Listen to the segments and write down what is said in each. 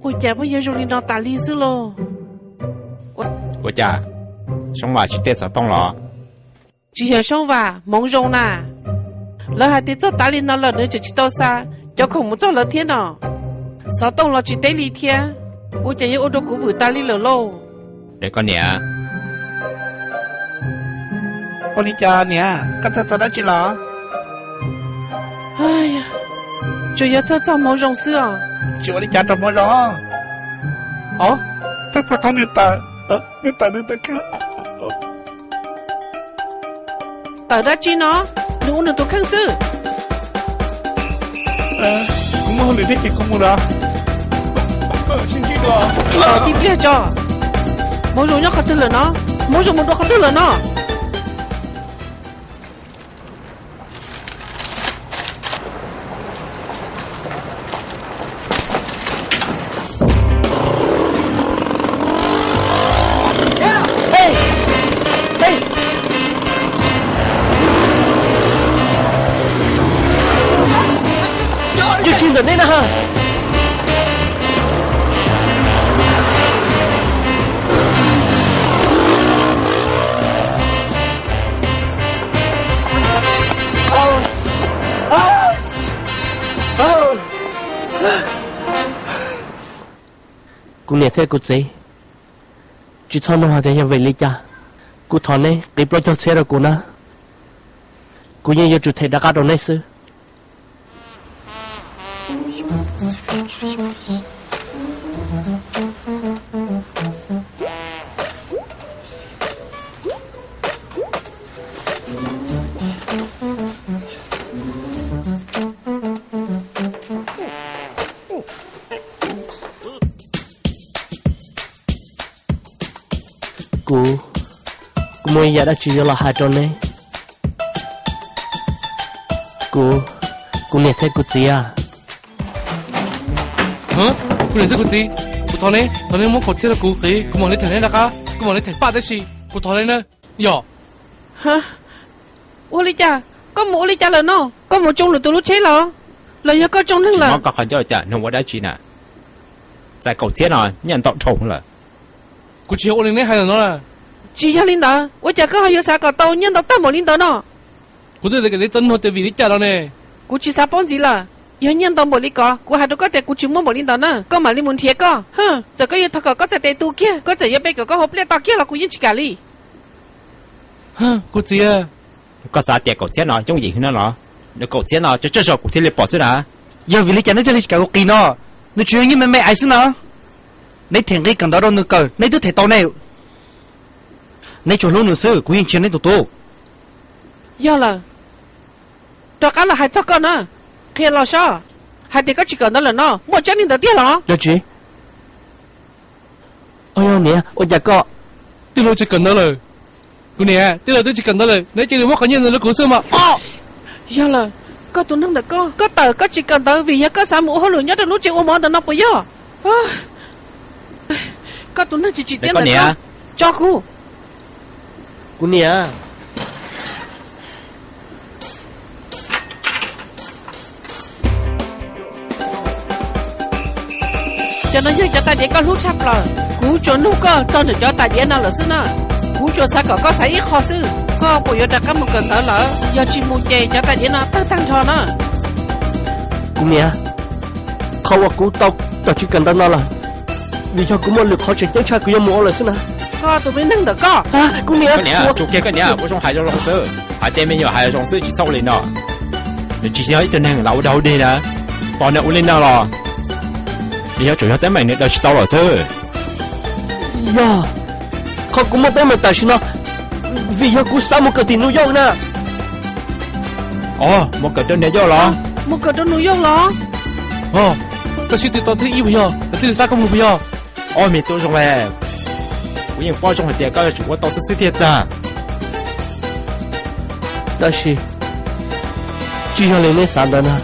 Ua cas muaj yog zoo li no tas li xwb lauj? Ua cas, Soob Vas tsis tej xov tooj los? Tsis yog Soob Vas, hmoov zoo na. Lawv hais tias txog tav li no lawm nws tseem tsis tau xa cov khoom mus txog lawv thiab no. Xov tooj los tsis teb li thiab, ua cas yuav ua rau kuv vwm tas li lawm lauj? Koj niam. Ua li cas niam, koj txhawj txog dab tsi los? Tsuas yog txhawj txog hmoov zoo xwb os. Tsis ua li cas rau hmoov zoo. Os, txhawj txog qhov nws tawm, nws tawm nws tus kheej. Tawm dab tsi no? Nws ua nws tus kheej xwb. Kuv muaj hauj lwm thiab ces kuv mus lawm. Tsis pliag tso. Hmoov zoo nyob qhov twg lawm no? Hmoov zoo mus dua qhov twg lawm no? Yog tsis ntawm nej na. Kuv niam thiab kuv txiv, tsis txhob nug hais tias yog vim li cas. Kuv thov neb qiv plaub caug txhiab rau kuv na. Kuv yeej yuav tsum them rov qab rau neb xwb. Kuv, kuv muaj ib yam dab tsi yuav los hais rau neb. Kuv, kuv niam thiab kuv txiv a. Kuv niam thiab kuv txiv, kuv thov neb, thov neb muab kaum txhiab rau kuv qiv, kuv mam li them neb rov qab, kuv mam li them paj tab sis kuv thov neb na. Yog. Ua li cas? Koj mus ua li cas lawm no? Koj mus tsoo lwm tus lub tsheb los? Los yog koj tsoo neeg lawm? Koj qhov ncauj cas nug ua dab tsi na? Txais kaum txhiab no nyiaj ntau dhau lawm. Kuv tsis yog ua li neb hais lawm no. Tsis yog li ntawd, ua cas koj ho yuav xav kom tau nyiaj ntau tag npaum li ntawd no? Kuv twb tias kom neb txhob nug tias vim li cas los ne. Kuv tsis xav paub ntxiv lawm. Yog nyiaj ntau npaum li ko, kuv hais rau koj tias kuv tsis muaj npaum li ntawd na, koj mam li mus nrhiav koj. Txawm koj yuav thov kom koj txhais tes tu kiag, koj txawm yuav pe kom koj hauv pliaj to kiag los kuv yeej tsis kam li. Kuv txiv, koj xav tias kaum txhiab no yooj yim heev no los? Nws kaum txhiab no tsuas tsawg zaus kuv thiaj li pom xwb na. Yog vim li cas neb thiaj li tsis kam kuv qiv no? Nws tsuas yog nyiaj me me xwb no. Neb them nqi kawm ntawv rau nws kawm neb twb them tau ne. Neb tsuas hlub nws xwb, kuv yeej tsis yog neb tus tub. Yog lawm, rov qab los hais txog koj na. Qhia los saib, hais tias koj tsis kawm ntawv lawm no, muaj tseeb li ntawd tiag los? Yog tsis? Yog niam, ua cas koj? Tij laug tsis kawm ntawv lawm. Kuv niam, tij laug twb tsis kawm ntawv lawm, neb cia li muab qhov nyiaj ntawd rau kuv xwb mas. Yog lawm, koj tus neeg ntawm koj, koj tawm koj tsis kawm ntawv vim yog koj xav mus ua hauj lwm nyob rau lub tsev ua mov ntawm no puas yog? Koj tus neeg tsis tsim txiaj ntawm koj, tso kuv. Kuv niam. Cov no yog cov tais diav koj hlub tshaj plaws. Kuv tsuas nug koj txog ntawm cov tais diav no lawm xwb na. Kuv tsuas xav kom koj xav ib qho xwb, koj puas yuav rov qab mus kawm ntawv lawm? Yog tsis mus ces cov tais diav no tawg tag nrho na. Kuv niam, qhov uas kuv tau tawm tsis kawm ntawv no lawm, vim yog kuv muaj lwm qhov tseem ceeb tshaj kuv yuav mus ua lawm xwb na. Koj tus me neeg ntawm koj. Kuv niam, tso kiag koj niam, ua zoo hais zoo zoo xwb, hais tej me nyuam hais zoo xwb tsis txhob ua li no. Nws tsis yog ib tug neeg lam ua dog ua dig na. Tos nws ua li no los nws yuav tsum yog teeb meem nws daws tsis tau lawm xwb. Yog, qhov kuv muaj teeb meem tam sim no vim yog kuv xav mus kawm tim New York na. Os, mus kawm rau New York los? Mus kawm rau New York los? Os, koj sib tw tau thib ib puas yog, lawv thiaj li xa koj mus puas yog? Os, me tub zoo, kuv yeej paub zoo hais tias koj yuav tsum ua tau xwb xwb thiaj tag. Tab sis tsis yog li neb xav ntawd na.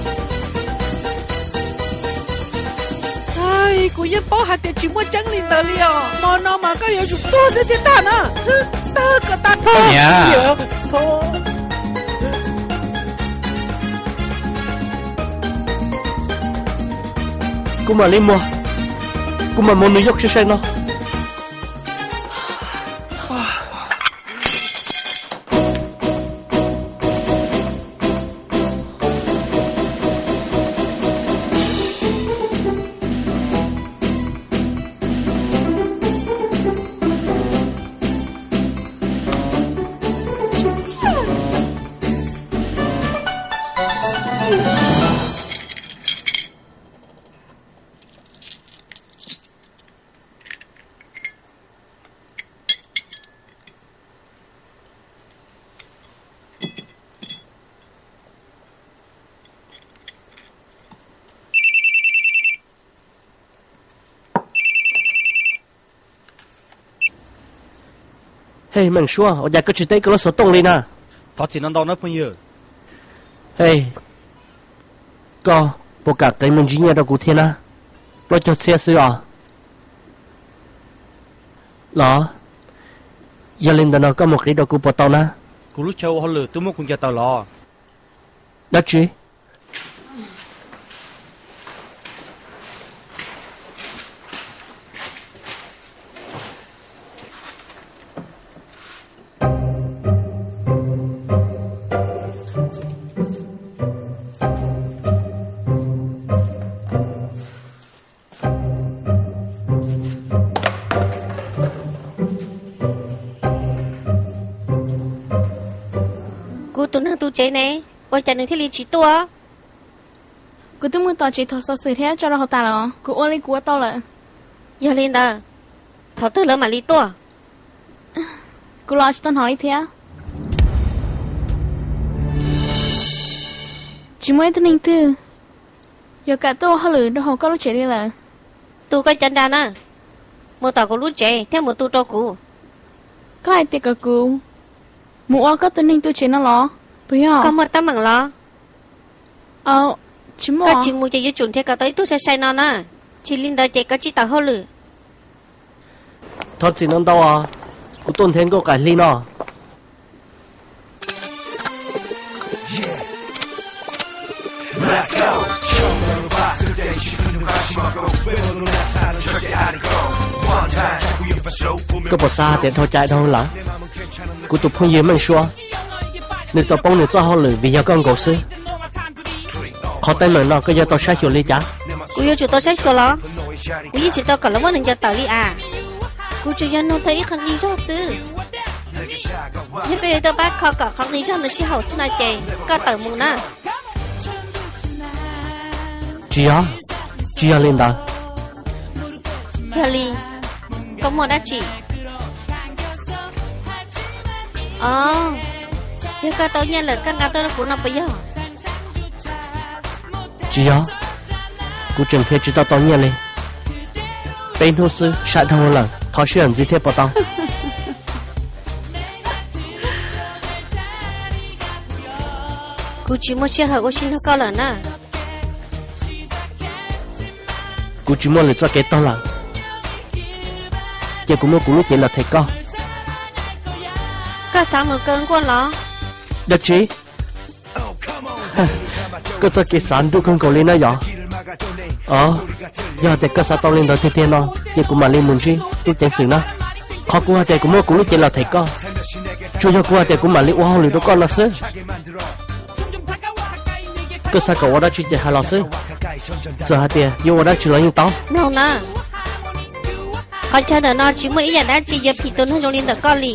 Kuv yeej paub hais tias tsis muaj tseeb li ntawd li os. Hmo no mas koj yuav tsum tuag xwb thiaj tag na. Tawg kom tas. Kuv mam li mus. Kuv mam mus nws yog sai sai no. Hej, Meej Suab, ua cas koj tsis teb koj lub xov tooj li na? Thov txim no ntau na phooj ywg. Hej, koj puas kam qev me ntsis nyiaj rau kuv thiab na? Plaub caug txhiab xwb os. Los, yog li ntawd no koj mus qiv rau kuv puas tau na? Kuv lub chaw ua hauj lwm twb muab kuv ncaws tawm los. Dab tsi? Kuv tus neeg tu tsev ne, ua cas nws thiaj li tsis tuaj? Kuv twb mus tom tsev thov xov xwm thiab tso rau hauv tas lawm, kuv ua li kuv ua tau lawm. Yog li ntawd, thaum twg lawv mam li tuaj? Kuv los tsis tau hnov li thiab. Tsis muaj ib tug neeg twg yuav kam tuaj ua hauj lwm rau hauv koj lub tsev li lawm. Tu koj cov nra na, mus tom kuv lub tsev thiab mus tu rau kuv. Koj hais tias kom kuv mus ua koj tus neeg tu tsev no los? Puas yog? Koj muaj teeb meem los? Tsis muaj. Koj tsis mus ces yuav tsum nrhiav kom tau ib tug sai sai no na, tsis li ntawd ces koj tsis tawm hauj lwm. Thov txim no ntau os, kuv tuaj nrhiav nkauj qaim hli no. Koj puas xav tias dhau cai dhau lawm? Kuv tus phooj ywg Meej Suab, nws tau poob nws txoj hauj lwm vim yog koj nkaus xwb. Qhov teeb meem no koj yuav tau saib xyuas li cas? Kuv yuav tsum tau saib xyuas los? Kuv yeej tsis tau kom lawv muab nws ncaws tawm li as. Kuv tsuas yog nug txog ib qho nqi zog xwb. Yog koj yuav tau pab kho kom qhov nqi zog nws sib haum xwb no ces koj tawm mus na. Tsis yog, tsis yog li ntawd. Yog li, koj muaj dab tsi? Os, yog koj tau nyiaj lawm koj nqa tuaj rau kuv no puas yog? Tsis yog, kuv tseem nrhiav tsis tau tau nyiaj li. Peb hnub xwb sai dhau lawm, thov sij hawm ntxiv thiab puas tau? Kuv tsis muaj sij hawm ua si nrog koj lawm na. Kuv tsis muaj lwm txoj kev taug lawm, ces kuv muab kuv lub cev los them koj. Koj xav mus kaw nkuaj los? Dab tsi? Koj txoj kev xav ntuj kawg nkaus li na yom? Os, yog tias koj xav tau li ntawd tiag tiag no, ces kuv mam li mus ntsib tub ceev xwm na. Qhov kuv hais tias kuv muab kuv lub cev los them koj, tsuas yog kuv hais tias kuv mam li ua hauj lwm rau koj no xwb. Koj xav kom ua dab tsi ces hais los xwb, txawm hais tias yuav ua dab tsi los yeej tau. Mloog na, qhov chaw ntawm no tsis muaj ib yam dab tsi yuav phim tus neeg zoo li ntawm koj li.